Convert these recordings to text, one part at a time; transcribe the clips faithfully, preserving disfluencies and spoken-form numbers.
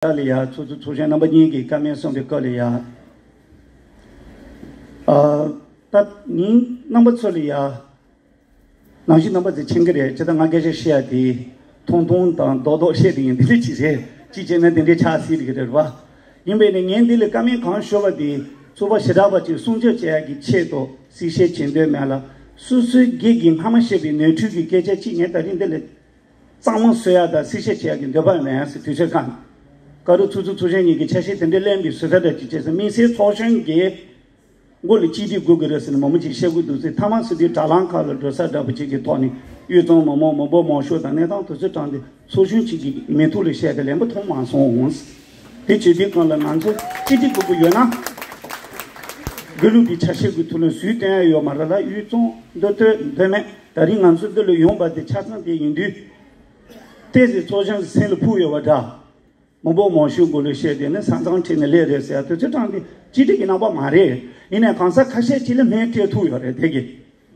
ལ་ཡ་ཚོགས་གཙོ་ཚོགས་གཞོན་རྣམ་པ་གཉིས་ཀྱིས་བཀའ་མོལ་གསུངས་པའི་སྐོར་ལ་ཡ། ཨ། ད་ཉིན་རྣམ་པ་ཚོ་ལ་ཡ། ནང་བཞིན་རྣམ་པ་ཚོས་མཁྱེན་གྱི་རེད། ཇི་ལྟར་ང་སྐད་ཆ་བཤད་ཡ་དེ་ཐུང་ཐུང་དང་རྡོག་རྡོག་བཤད་དེ་ཡིན། དེ་འདྲ་ཅིག་རེད། ཅིག་བྱས་ན་དེ་འདྲའི་ཆགས་སྲིད་ཀྱི་རེད་བ། ཡིན་པས་ནས་ངས་འདི་ལ་བཀའ་མོལ་གང་ཞུ་བ་དེ་ཚོགས་པ་ཞེ་དྲག་པ་ཅིག་སྲུང་སྐྱོབ་བྱེད་ཡ་གི་ཆེད་དུ་གསལ་བཤད་བྱེད་འདོད་མེད་ལ། སོ་སོའི་སྒེར་གྱི་སྔ་མ་བཤད་པའི་ནོར་འཁྲུལ་གྱི་སྐད་ཆ་ཅིག་ངས་ད་རིང་འདི་ལ་གཙང་མ་བཟོ་ཡ་དང་གསལ་བཤད་བྱེད་ཡ་གི་འདོད་པ་མེད་ཟེར། དུས་ཚོད་གང་ག་རུ་ཚོགས་གཙོ་ཚོགས་གཞོན་གཉིས་ཀྱི་ཆ་ཤས་དེ་འདྲ་ལེན་པའི་བཟོ་ལྟ་འདྲ་ཅིག་བྱས་ཟེར། དམིགས་བསལ་ཚོགས་གཞོན་གྱིས་མགོ་ལ་གཅིག་སྒྲིལ་དགོས་ཀྱི་རེད་ཟེར་ནས་མང་པོ་ཅིག་བཤད་ཀྱི་འདུག་ཟེར། མཐའ་མ་ཟེར་དུས་དྲ་ལམ་ཁག་ལ་འགྲོ་ས་འདྲ་པོ་ཅིག་གི་ཐོག་ནས་དབུས་གཙང་མི་མང་མི་འབོར་མང་ཤོས་དང་གནས་སྟངས་དེ་ཚོ་དྲངས་ཏེ་ཚོགས་གཞོན་གཅིག་གི་མིང་ཐོག་ལ་བཤད་དེ་ལན་པ་མཐོང་མ་སོང་། དེ་བྱེད་དུས་སྒང་ལ་ང་ཚོ་གཅིག་སྒྲིལ་དགོས་ཀྱི་ཡོད་ན། དགེ་ལུགས་ཀྱི་ཆ་ཤས་ཀྱི་ཐོག་ནས་སུས་བསྟན་ཡ་ཡོད་མ་རེད་ལ། དབུས་གཙང་མདོ་སྟོད་མདོ་སྨད་ད་རིང་ང་ཚོ་འདི་ལ་ཡོང་པ་དེ་ཆ་ཚང་དེ་ཡིན་དུས། ཏོག་ཙམ་ཚོགས་གཞོན་གྱི་སེམས་ལ་ཕུག་ཡོད་པ་འདྲ། མི་འབོར་མང་ཤོས་མགོ་ལ་བཤད་དེ་ནི་ས་མཚམས་ཁྲིད་ནས་སླེབས་རེད་ཟེར་ཡ་དེ་ཚོ་དྲངས་ཏེ་གཅིག་སྒྲིལ་གྱི་རྣམ་པ་མ་རེད། ཡིན་ནའི་གང་ཟག་ཁ་ཤས་ཅིག་ལ་སྨན་སྤྲད་ཐུབ་ཡོད་རེད། དེ་གི་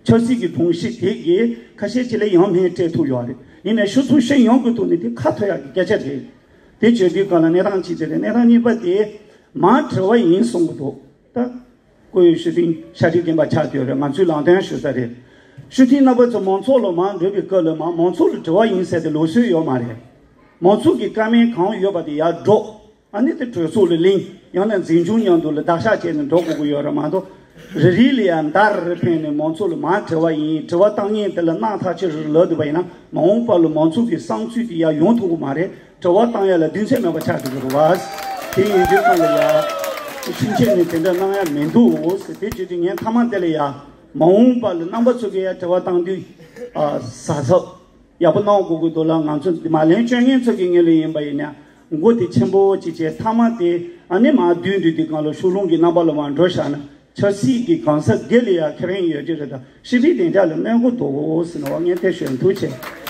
ཆབ་སྲིད་ཀྱི་དྲུང་ཆེ་དེ་གིས་ཁ་ཤས་ཅིག་ལ་ཡང་སྨན་སྤྲད་ཐུབ་ཡོད་རེད། ཡིན་ནའི་ཤུགས་ཚོགས་གཞོན་ཡོངས་ཀྱི་ཐོག་ནས་དེ་ཁ་ཐོར་ཡག་གི་སྐད་ཆ་རེད། དེ་བྱེད་དུས་སྒང་ལ་གནས་སྟངས་གཅིག་དེ་རེད། གནས་སྟངས་གཉིས་པ་དེ་མར་དྲི་བ་ཡིན་གསུང་གི་འདུག་ད་བཀུར་འོས་ཞུ་ཐེངས་ཤ་ཁྲག་རྒན་པ་ཆགས་བསྡད་ཡོད་རེད། ང་ཚོས་ལམ་སྟོན་ཞུ་ས་རེད། ཞུ་ཐེངས་རྣམ་པ་ཚོ་མང་ཚོགས་ལ་མར་འགྲོ་བའི་སྐབས་ལ་མར་མང་ཚོགས་ལ་དྲི་བ་ཡིན་ཟེར་ཏེ་ལུགས་སྲོལ་ཡོད་མ་རེད། མང་ཚོགས་ཀྱི་བཀའ་མོལ་གང་ཡོད་པ་དེ་ཡར་སྒྲོག་ཨ་ནི་དེ་གྲོས་ཚོགས་ལ་གླེང་། ཡང་ན་འཛིན་སྐྱོང་མཉམ་དུ་ལ་བརྡར་ཤ་བྱས་ནས་འགྲོ་དགོས་ཀྱི་ཡོད་རེད་མ་གཏོགས། རེ་རེ་ལ་ཡང་འདར་རེ་འཕེན་ནས་མང་ཚོགས་ལ་མར་དྲི་བ་ཡིན། དྲི་བ་བཏང་མཁན་དེ་ལ་གནང་ཐག་ཆོད་རེད་ལབ་འདུག་པ་ཡིན་ན། མ་འོངས་པ་ལ་མང་ཚོགས་ཀྱི་བསམ་ཚུལ་དེ་ཡར་ཡོང་ཐུབ་ཀྱི་མ་རེད། དྲི་བ་བཏང་ཡ་ལ་གདེང་ཚོད་མེད་པ་ཆགས་འགྲོ་གི་རེད་བ། དེ་ཡིན་དུས་སྒང་ལ་ཡ། ཕྱིན་ཆད་ནས་དེ་འདྲ་གནང་ཡ་མི་འདུག་ཟེར། དེ་བྱེད་དུས་ངས་མཐའ་མ་དེ་ལ་ཡ། མ་འོངས་པ་ལ་རྣམ་པ་ཚོ་གིས་ཡ་དྲི་བ་བཏང་དུས། ཨ། གཟབ་གཟབ་ཡག་པོ་གནང་དགོས་ཀྱི་འདུག་ལ། ང་ཚོ་མ་ལན་སྤྲོད་མཁན་ཚོ་གི་ངོས་ལ་ཡིན་པ་ཡིན་ན། མགོ་དེ་ཆེན་པོ་ཅིག་བྱས། མཐའ་མ་དེ་ཨ་ནི་མར་བསྡུས་བསྡུས་དུས་སྒང་ལ་ཕྱོགས་ལྷུང་གི་རྣམ་པ་ལ་མར་འགྲོ་བཞག་ན། ཆབ་སྲིད་ཀྱི་གང་ཟག་སྒེར་ལ་ཡ་ཁེ་ཕན་ཡོད་ཀྱི་རེད། ད་སྤྱི་པའི་བདེ་འཇགས་ལ་གནོད་ཀྱི་འདུག་ཟེར་ནས་བ། ངས་དེ་ཞུ་ཡིན། ཐུགས་རྗེ་ཆེ།